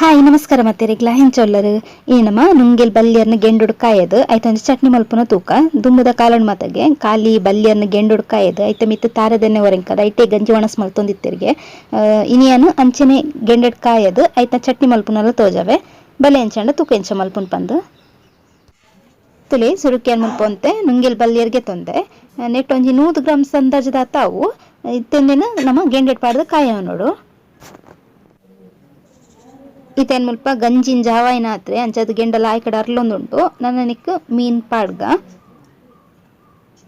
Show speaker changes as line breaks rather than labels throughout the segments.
Hi ನಮಸ್ಕಾರ ಮತ್ತೆರೆಗ್ಲ ಹೆಂಚೊಲ್ಲರು. ಈ ನಮ್ಮ ನುಂಗೆಲ್ ಬಲ್ಲಿಯರ್ನ ಗೆಂಡುಡು ಕಾಯದು ಐತೊಂಜಿ ಚಟ್ನಿ ಮಲ್ಪುನ ತೂಕ. ದುಂಬುದ ಕಾಲಡ್ ಮಾತಗೆ ಖಾಲಿ ಬಲ್ಲಿಯರ್ನ ಗೆಂಡುಡು ಕಾಯದು ಐತ ಮಿತ್ತ್ ತಾರದೆಣ್ಣೆ ಒರೆಂಕದ ಐಟೆ ಗಂಜಿ ಒಣಸ್ ಮಲ್ತೊಂದಿತ್ತೆರ್ಗೆ. ಇನಿಯನು ಅಂಚನೆ ಗೆಂಡೆಡ್ ಕಾಯದು ಐತ ಚಟ್ನಿ ಮಲ್ಪುನಲ ತೋಜವೆ ಬಲೆ ಎಂಚಂಡ ತೂಕ ಎಂಚ ಮಲ್ಪುನ್ ಪಂದು. ತುಲೆ ಸುರುಕ್ಯಾನ್ ಮಲ್ಪೊಂತೆ ನುಂಗೆಲ್ ಬಲ್ಲಿಯರ್ಗೆ ತೊಂದೆ ನೆಟ್ ಒಂಜಿ 100 ಗ್ರಾಮ್ಸ್ ಅಂದಾಜದ ತಾವು ಇತ್ತೆಂದಿನ ನಮ್ಮ ಗೆಂಡೆಡ್ ಪಾಡ್ದು ಕಾಯ ನೋಡು. ಇತ್ತೇನ್ ಮುಲ್ಪ ಗಂಜಿನ್ ಜಾವಾಯಿನ ಆತ್ರೆ ಅಂಚದ ಗೆಂಡಲ ಆಯ್ಕಡೆ ಅರ್ಲೊಂದುಂಟು. ನನ ನಿಕ್ ಮೀನ್ ಪಾಡ್ಗ.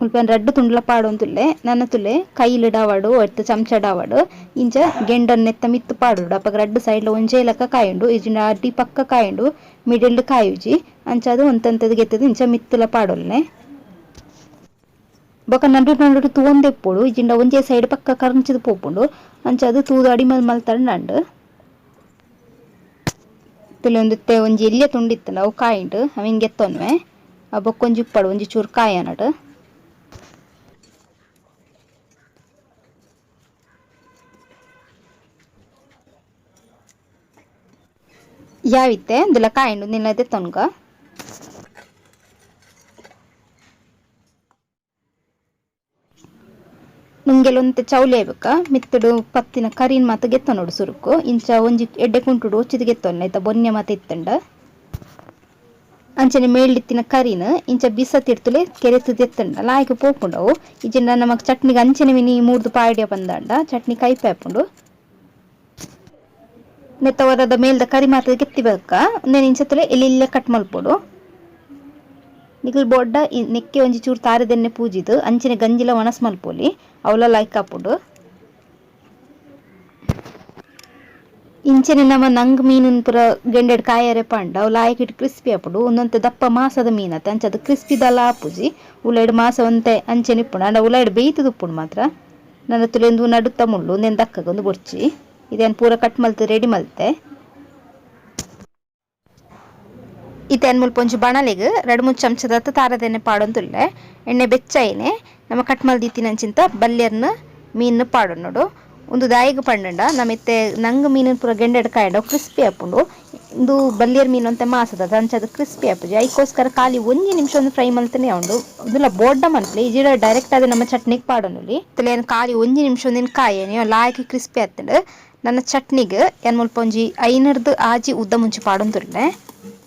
ಮುಲ್ಪ ರಡ್ಡ್ ತುಂಡ್ಲ ಪಾಡೊಂದುಲ್ಲೆ. ನನ ತುಲೆ ಕೈಲ್ ಡಾವಡು ಅತ್ತ್ ಚಮಚ ಡಾವಡು ಇಂಚ ಗೆಂಡನ್ ನೆತ್ತ ಮಿತ್ತ್ ಪಾಡೊಡು. ಅಪಗ ರಡ್ಡ್ ಸೈಡ್ಲ ಒಂಜೇ ಲೆಕ್ಕ ಕಾಯುಂಡು. ಇಜ್ಜಿಂಡ ಅಡಿ ಪಕ್ಕ ಕಾಯುಂಡು, ಮಿಡಿಲ್ಡ್ ಕಾಯುಜಿ. ಅಂಚಾದ್ ಒಂತೊಂತೆದ್ ಗೆತ್ತುದು ಇಂಚ ಮಿತ್ತುಲ ಪಾಡೊಲ್ನೆ. ಬೊಕ ನಡು ನಡುಟು ತೂವೊಂದೇ ಇಪ್ಪೊಡು. ಇಜ್ಜಿಂಡ ಒಂಜೇ ಸೈಡ್ ಪಕ್ಕ ಕರ್ಂಚಿದ್ ಪೋಪುಂಡು. ಅಂಚಾದ್ ತೂದು ಅಡಿಮಲ್ ಮಲ್ತಂಡ. ತುಲೆ ಒಂದಿತ್ತೆ ಒಂಜಿ ಎಲ್ಯ ತುಂಡು ಇತ್ತುಂಡ ಅವು ಕಾಯಿಂಡು ಅವೆನ್ ಗೆತ್ತೊನ್ವೆ. ಆ ಬೊಕ್ಕೊಂಜಿ ಉಪ್ಪಡು ಒಂಜಿ ಚೂರು ಕಾಯನಡು. ಯಾವಿತ್ತೆ ಇಂದುಲ ಕಾಯಿಂಡು ನಿನ್ನ ದೆತ್ತೊನ್ಗ. ನುಂಗೆಲ್ ಒಂತೆ ಚೌಲಿ ಆಯ್ಬೊಕ ಮಿತ್ತುಡು ಪತ್ತಿನ ಕರಿನ್ ಮಾತ ಗೆತ್ತೊನೊಡು ಸುರುಕು. ಇಂಚ ಒಂಜಿ ಎಡ್ಡೆ ಕುಂಟುಡು ಒಚ್ಚಿದ್ ಗೆತ್ತೊನ್ನೆ ಐತ ಬೊನ್ಯ ಮಾತ ಇತ್ತುಂಡ. ಅಂಚನೆ ಮೇಲ್ಡಿತ್ತಿನ ಕರಿನ್ ಇಂಚ ಬಿಸ ತಿರ್ತುಲೆ ಕೆರೆತು ದೆತ್ತುಂಡ ಲಾಯ್ಕ್ ಪೋಪುಂಡವು. ಇಜ್ಜಿಂಡ ನಮಕ್ ಚಟ್ನಿಗ್ ಅಂಚನೆ ಮಿನಿ ಮೂರ್ದು ಪಾಡ್ಯ ಪಂದಾಂಡ ಚಟ್ನಿ ಕೈಪೆ ಆಪುಂಡು. ನೆತ್ತ ಒರದ ಮೇಲ್ದ ಕರಿ ಮಾತ ಗೆತ್ತಿ ಬೊಕ್ಕ ಉಂದೆನ್ ಇಂಚ ತೂಲೆ ಎಲ್ಯ ಕಟ್ ಮಲ್ಪೊಡು. ನಿಕುಲು ಬೋಡ್ಡ ನೆಕ್ಕೆ ಒಂಜಿ ಚೂರು ತಾರೆದೆಣ್ಣೆ ಪೂಜಿದ್ ಅಂಚನೆ ಗಂಜಿಲ ಒಣಸ್ ಮಲ್ಪೊಲಿ, ಅವ್ಲ ಲಾಯ್ಕ್ ಆಪುಂಡು. ಇಂಚನೆ ನಮ ನಂಗ್ ಮೀನುನ್ ಪೂರ ಗೆಂಡೆಡ್ ಕಾಯರೆ ಪಂಡ ಅವು ಲಾಯ್ಕ್ ಕ್ರಿಸ್ಪಿ ಆಪುಂಡು. ಉಂದೊಂತೆ ದಪ್ಪ ಮಾಸದ ಮೀನ್ ಅತ್ತ, ಅಂಚ ಅದು ಕ್ರಿಸ್ಪಿ ದಾಲ ಆಪುಜಿ. ಉಲೈಡ್ ಮಾಸ ಒಂತೆ ಅಂಚನೆ ಇಪ್ಪುಂಡು, ಆಂಡ ಉಲೈಡ್ ಬೇಯ್ತುದು ಉಪ್ಪುಂಡು ಮಾತ್ರ. ನನ ತುಲೆ ಉಂದು ನಡುತ್ತ ಮುಳ್ಳು ಉಂದೆನ್ ದಕ್ಕಗ ಉಂದು ಬೊರ್ಚಿ. ಇದೇನ್ ಪೂರ ಕಟ್ ಮಲ್ತ್ ರೆಡಿ ಮಲ್ತೆ. ಇತ್ತೆ ಮುಲ್ಪ ಒಂಜಿ ಬಾಣಲೆಗ್ 2-3 ಚಮಚದತ್ತ ತಾರದೆಣ್ಣೆ ಪಾಡೊಂದುಲ್ಲೆ. ಎಣ್ಣೆ ಬೆಚ್ಚಾಯಿನೆ ನಮ ಕಟ್ ಮಲ್ದಿತ್ತಿನಂಚಿಂತ ಬಲ್ಯರ್ನ ಮೀನ್ ಪಾಡೊನೊಡು. ಉಂದು ದಾಯಿಗ್ ಪಂಡಂಡ ನಮ ಇತ್ತೆ ನಂಗ್ ಮೀನ್ ಪೂರ ಗೆಂಡೆಡ್ ಕಾಯಂಡ ಕ್ರಿಸ್ಪಿ ಆಪುಂಡು. ಉಂದು ಬಲ್ಯರ್ ಮೀನ್ ಒಂತೆ ಮಾಸದ ಅಂಚ ಅದು ಕ್ರಿಸ್ಪಿ ಆಪುಜಿ. ಐಕೋಸ್ಕರ ಖಾಲಿ ಒಂಜಿ ನಿಮಿಷ ಒಂದು ಫ್ರೈ ಮಲ್ತನೆ ಉಂಡು. ಉಂದುಲ ಬೋಡ್ಡ ಮನ್ಪುಲೆ ಇಜಿಡ ಡೈರೆಕ್ಟ್ ಆದ್ ನಮ್ಮ ಚಟ್ನಿಗ್ ಪಾಡೊನೊಲಿ. ಇತ್ತಲೆ ಖಾಲಿ ಒಂಜಿ ನಿಮಿಷ ಒಂದಿನ ಕಾಯನಿ ಲಾಯ್ಕ್ ಕ್ರಿಸ್ಪಿ ಆತ್ಂಡ್. ನನ್ನ ಚಟ್ನಿಗ್ ಯಾನ್ ಮುಲ್ಪ ಒಂಜಿ 5ರ್ದ್ 6 ಉದ್ದ ಮುಂಚಿ ಪಾಡೊಂದುಲ್ಲೆ.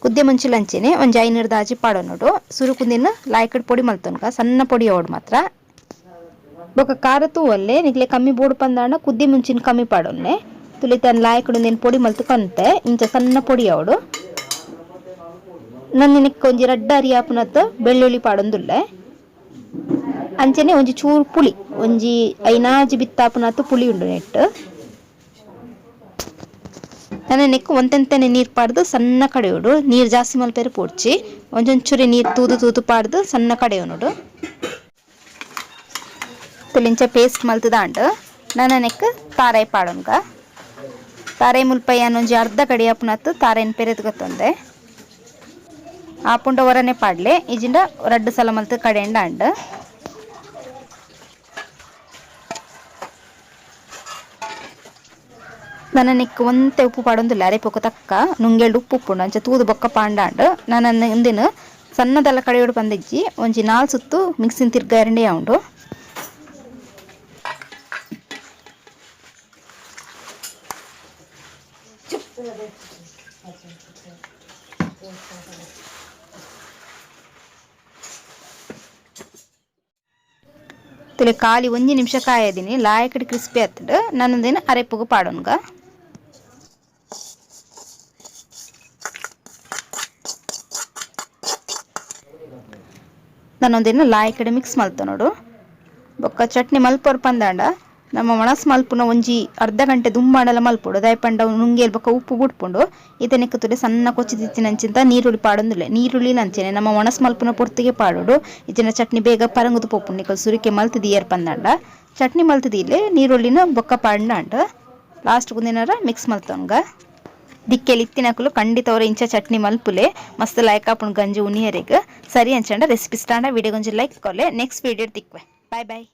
ಕುದ್ದೆ ಮುಂಚಿಲ ಅಂಚೆನೆ ಒಂಜಿ 5ರ್ದ್ 6 ಪಾಡೊನೊಡು. ಸುರುಕು ಉಂದೆನ್ ಲಾಯ್ಕಡ್ ಪೊಡಿ ಮಲ್ತೊನ್ಗ, ಸಣ್ಣ ಪೊಡಿ ಆವೊಡು ಮಾತ್ರ. ಬೊಕ ಖಾರ ತೂವೊಲ್ಲೆ, ನಿಕ್ಲೆ ಕಮ್ಮಿ ಬೋಡು ಪಂದಾಂಡ ಕುದ್ದೆ ಮುಂಚಿನ ಕಮ್ಮಿ ಪಾಡೊನ್ನೆ. ತುಲಿತನ್ ಲಾಯ್ಕಡ್ ಉಂದೆನ್ ಪೊಡಿ ಮಲ್ತ್ ಕಂತೆ ಇಂಚ ಸಣ್ಣ ಪೊಡಿ ಆವೊಡು. ನನ ನೆಕ್ಕ್ ಒಂಜಿ ರಡ್ಡ್ ಅರಿ ಆಪುನತ್ ಬೆಳ್ಳುಳ್ಳಿ ಪಾಡೊಂದುಲ್ಲೆ. ಅಂಚನೆ ಒಂಜಿ ಚೂರು ಪುಳಿ, ಒಂಜಿ 5-6 ಬಿತ್ತಾಪುನತ್ ಪುಳಿ ಉಂಡು ನೆಟ್ಟ್. ನನ ನೆಕ್ಕ್ ಒಂತೆಂತೆನೆ ನೀರ್ ಪಾಡ್ದು ಸಣ್ಣ ಕಡೆಯೋಡು. ನೀರ್ ಜಾಸ್ತಿ ಮಲ್ಪೆರೆ ಪೋಡ್ಚಿ. ಒಂಜೊಂಚೂರೆ ನೀರ್ ತೂದು ತೂದು ಪಾಡ್ದು ಸಣ್ಣ ಕಡೆಯೋನೋಡು. ತುಲಿಂಚ ಪೇಸ್ಟ್ ಮಲ್ತುದಾಂಡ್. ನನ ನೆಕ್ಕ್ ತಾರಾಯಿ ಪಾಡೊನ್ಗ. ತಾರಾಯಿ ಮುಲ್ಪ ಯಾನ್ ಒಂಜಿ ಅರ್ಧ ಕಡಿ ಆಪುನತ್ ತಾರಾಯಿನ್ ಪೆರೆದ್ ಗತ್ತೊಂದೆ. ಆಪುಂಡ ಒರನೆ ಪಾಡ್ಲೆ, ಇಜಿಂಡ ರಡ್ಡ್ ಸಲ ಮಲ್ತ್ ಕಡೆಂಡ ಆಂಡ್. ನನ ನೆಕ್ಕ್ ಒಂತೆ ಉಪ್ಪು ಪಾಡೊಂದುಲ್ಲೆ ಅರೆಪೊಕ ತಕ್ಕ. ನುಂಗೆಲ್ಡ್ ಉಪ್ಪು ಉಪ್ಪುಂಡು ಅಂಚ ತೂದು ಬೊಕ್ಕ ಪಾಂಡಾಂಡ್. ನನ ಉಂದೆನ್ ಸಣ್ಣದಲ್ಲ ಕಡೆಯೋಡು ಪಂದಿಜ್ಜಿ, ಒಂಜಿ 4 ಸುತ್ತು ಮಿಕ್ಸಿನ್ ತಿರ್ಗಾರಂಡೆ ಉಂಡು. ತುಲೆ ಖಾಲಿ ಒಂಜಿ ನಿಮಿಷ ಕಾಯದಿನಿ ಲಾಯಕಡ್ ಕ್ರಿಸ್ಪಿ ಆತ್ಂಡ್. ನನ ಉಂದೆನ್ ಅರೆಪುಗು ಪಾಡೊನ್ಗ. ನನ ಉಂದೆನ್ ಲಾಯಕಡ್ ಮಿಕ್ಸ್ ಮಲ್ತೊನೊಡು. ಬೊಕ್ಕ ಚಟ್ನಿ ಮಲ್ಪೊರ್ ಪಂದಾಂಡ ನಮ್ಮ ಒಣಸ್ ಮಲ್ಪುನ ಒಂಜಿ ಅರ್ಧ ಗಂಟೆ ದುಂಬಾಂಡಲ ಮಲ್ಪೊಡು. ದಾಯೆ ಪಂಡ ನುಂಗೇಲ್ ಬೊಕ್ಕ ಉಪ್ಪು ಬುಡ್ಪುಂಡು. ಇತ್ತೆ ನೆಕ್ಕ್ ತೂಲೆ ಸಣ್ಣ ಕೊಚ್ಚಿದಿತ್ತಿನಂಚಿಂತ ನೀರುಳ್ಳಿ ಪಾಡೊಂದುಲ್ಲೆ. ನೀರುಳ್ಳಿ ಅಂಚನೆ ನಮ್ಮ ಒಣಸ್ ಮಲ್ಪುನ ಪೊರ್ತುಗೆ ಪಾಡೊಡು. ಇಜ್ಜಿಂಡ ಚಟ್ನಿ ಬೇಗ ಪರಂಗುದು ಪೋಪುಂಡು. ನಿಕಲ್ ಸುರಿಕೆ ಮಲ್ತ್ ದೀಯರ್ ಪಂದಾಂಡ ಚಟ್ನಿ ಮಲ್ತ್ ದೀಲೆ ನೀರುಳ್ಳಿನ ಬೊಕ್ಕ ಪಾಡ್ಂಡ ಲಾಸ್ಟ್ ಉಂದೆನಾರ ಮಿಕ್ಸ್ ಮಲ್ತೊನ್ಗ. ದಿಕ್ಕೆಲ್ ಇತ್ತಿನಕುಲು ಖಂಡಿತ ಅವರ ಇಂಚ ಚಟ್ನಿ ಮಲ್ಪುಲೆ, ಮಸ್ತ್ ಲಾಯ್ಕ್ ಆಪುಂಡು ಗಂಜಿ ಉನಿಯರೆಗ್. ಸರಿ ಅಂಚಂಡ ರೆಸಿಪಿ ಸ್ಟಾಂಡ ವಿಡಿಯೋ ಒಂಜಿ ಲೈಕ್ ಕೊರ್ಲೆ. ನೆಕ್ಸ್ಟ್ ವಿಡಿಯೋ ತಿಕ್ವೆ. Bye boy.